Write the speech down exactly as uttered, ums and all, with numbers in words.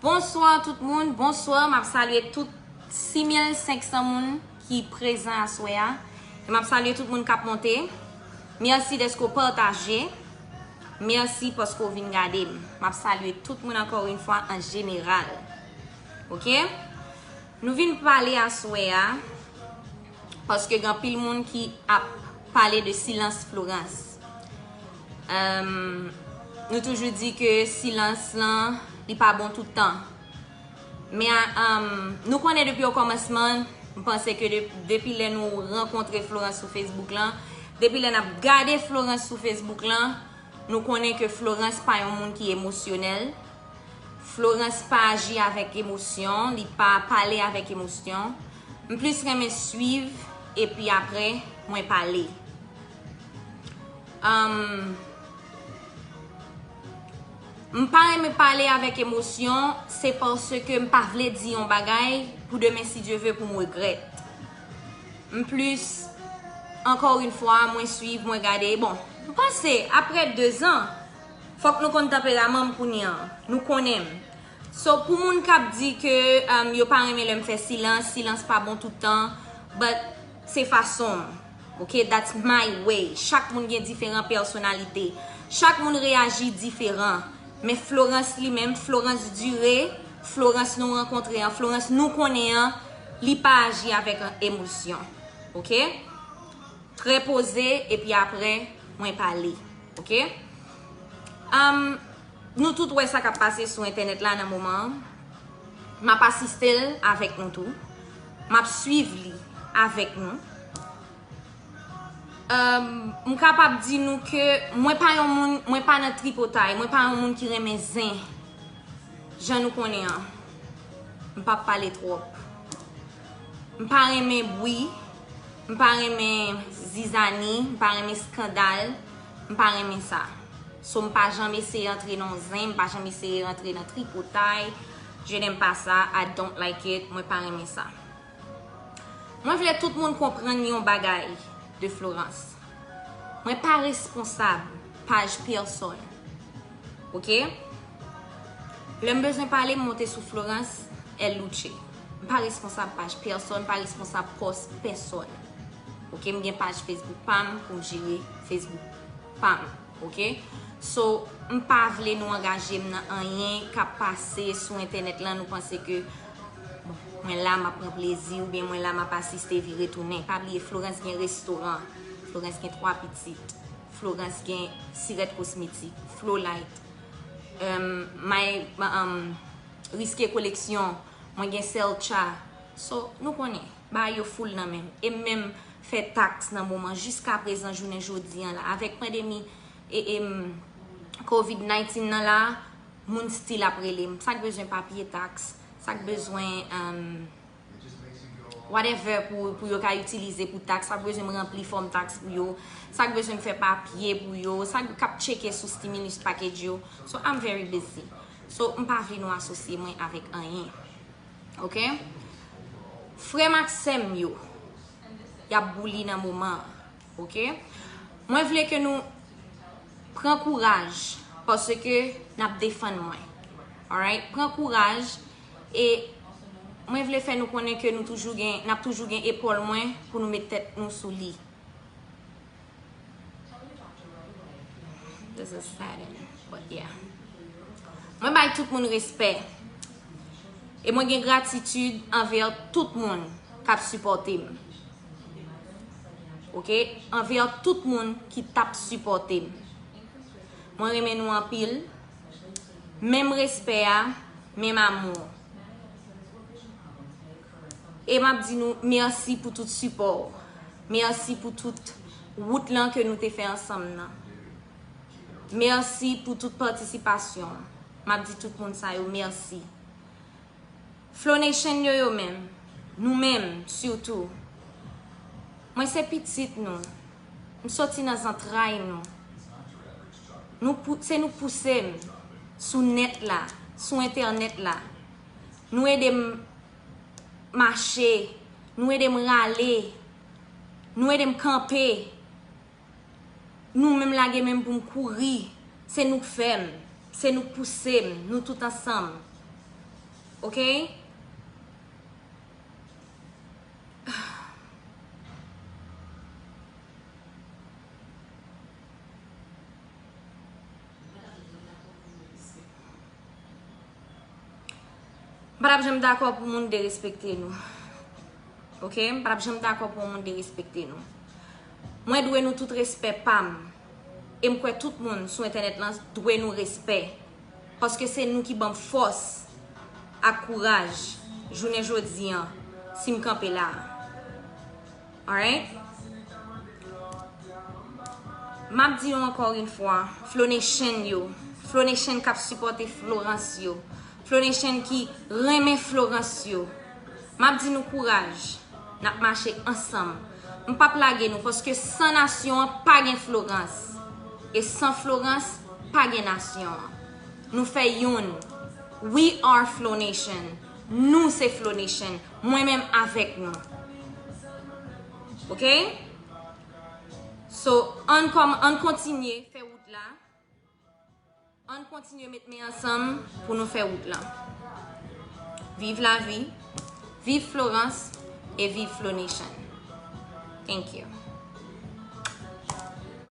Bonswa tout moun, bonswa, m ap salye tout sis mil senk san moun ki prezan aswè a. E m ap salye tout moun k ap monte. Mèsi dèske w pataje. Mèsi paske w vin gade m. M ap salye tout moun ankò yon fwa an jeneral. Oke? Nou vin pale aswè a. Paske gen anpil moun ki ap pale de silans Florence. Ehm, nou toujou di ke silans lan, li pa bon tout tan. Men, ehm, nou konnen depi o kòmansman, m panse ke de- depi lè nou rankontre Florence sou Facebook lan, depi lè n ap gade Florence sou Facebook lan, nou konnen ke Florence pa yon moun ki emosyonèl. Florence pa aji avèk emosyon, li pa pale avèk emosyon. M plis renmen swiv, epi apre, mwen pale. Ehm, m pa renmen pale avèk emosyon, se paske m pa vle di yon bagay pou demen, si Dye ve, pou m regrèt. M plis, ankò yon fwa, mwen swiv, mwen gade. Bon, m panse, apre dezan, fòk nou konn tanperaman m kounye a. Nou konnen m. So, pou moun k ap di ke, um, yo pa renmen lè m fè silans, silans pa bon tout tan, but se fason m. Ok, that's my way. Chak moun gen diferan pèsonalite. Chak moun reyaji diferan. Men Florence li menm, Florence Dure, Florence nou rankontre an, Florence nou konnen an, li pa aji avèk emosyon. Ok? Trè poze, epi apre, mwen pale. Ok? Um, nou tout wè sa k ap pase sou entènèt la nan moman an. M ap asiste l avèk nou tou. M ap swiv li avèk nou. Um, m kapab di nou ke mwen pa yon moun, mwen pa nan tripotay, mwen pa yon moun ki renmen zen. Jan nou konnen an, m p ap pale twòp. M pa renmen bwi, m pa renmen zizani, m pa renmen eskandal, m pa renmen sa. So, m pa janm eseye antre nan zen, m pa janm eseye antre nan tripotay. Je n'aime pas ça, I don't like it, mwen pa renmen sa. Mwen vle tout moun konprann yon bagay de Florence. Mwen pa responsab paj pèsòn. Ok? Lè m bezwen pale, m monte sou Florence El Luche. M pa responsab paj pèsòn, m pa responsab pòs pèsòn. Ok? M gen paj Facebook pa m pou m jere Facebook pa m. Ok? So, m pa vle nou angaje m nan anyen k ap pase sou entènèt lan, nou panse ke, bon, mwen la, m ap pran plezi, oubyen mwen la, m ap asiste, vire tounen. Pa bliye, Florence gen restoran, Florence gen twa pitit, Florence gen Sirèt Kosmetik, Flolight, um, My, um, Riske Koleksyon, mwen gen Selcha. So, nou konnen, bagay yo full nan men m. E m menm fè taks nan moman, jiska prezan, jounen jodi an la, avèk pandemi e, e, m, covid nineteen nan la, moun still ap rele m. Sa k bezwen papye taks, sa k bezwen, um, whatever pou, pou yo ka itilize pou taks, sa k bezwen m ranpli fòm taks pou yo, sa k bezwen m fè papye pou yo, sa k ap tcheke sou stimulus package yo. So, I'm very busy. So, m pa vle nou asosye mwen avèk anyen. Ok? Frè m ak sè m yo, y ap bouli nan moman an. Ok? Mwen vle ke nou pran kouraj, paske n ap defann mwen. Alright? Pran kouraj, e mwen vle fè nou konnen ke nou toujou gen, n ap toujou gen epòl mwen pou nou met tèt nou sou li. This is saddening, but yeah. Mwen bay tout moun respè. E mwen gen gratitid anvè tout moun k ap sipòte m. Ok? Anvè tout moun ki t ap sipòte m. Mwen renmen nou anpil. Menm respè a, menm amou. E m ap di nou mèsi pou tout sipò w. Mèsi pou tout wout lan ke nou te fè ansanm nan. Mèsi pou tout patisipasyon. M ap di tout moun sa yo mèsi. Flow Nation yo, yo menm, nou menm sitou. Mwen se pitit nou. M soti nan zantray nou. Nou pou, se nou pouse m sou nèt la, sou entènèt la. Nou ede m mache, nou ede m rale, nou ede m kanpe. Nou menm lage men m pou m kouri. Se nou k fè m, se nou k pouse m, nou tout ansanm. Ok? M pa t ap janm dakò pou moun derespekte nou. Ok? M pa t ap janm dakò pou moun derespekte nou. Mwen dwe nou tout respè pa m. E m kwè tout moun sou entènèt lan dwe nou respè. Paske se nou ki ban m fòs ak kouraj jounen jodi an si m kanpe la a. Alright? M ap di nou ankò yon fwa, Flow Nation yo, Flow Nation k ap sipòte Florence yo, Flow Nation ki renmen Florence yo, m ap di nou kouraj, n ap mache ansanm. M p ap lage nou, paske san nasyon an pa gen Florence. E san Florence, pa gen nasyon an. Nou fè youn. We are Flow Nation. Nou se Flow Nation. Mwen menm avèk nou. Ok? So, ann kòm, ann kontinye fè wout la. Ann kontinye met men ansanm pou nou fè wout lan. Viv lavi, viv Florence e viv Flow Nation. Thank you.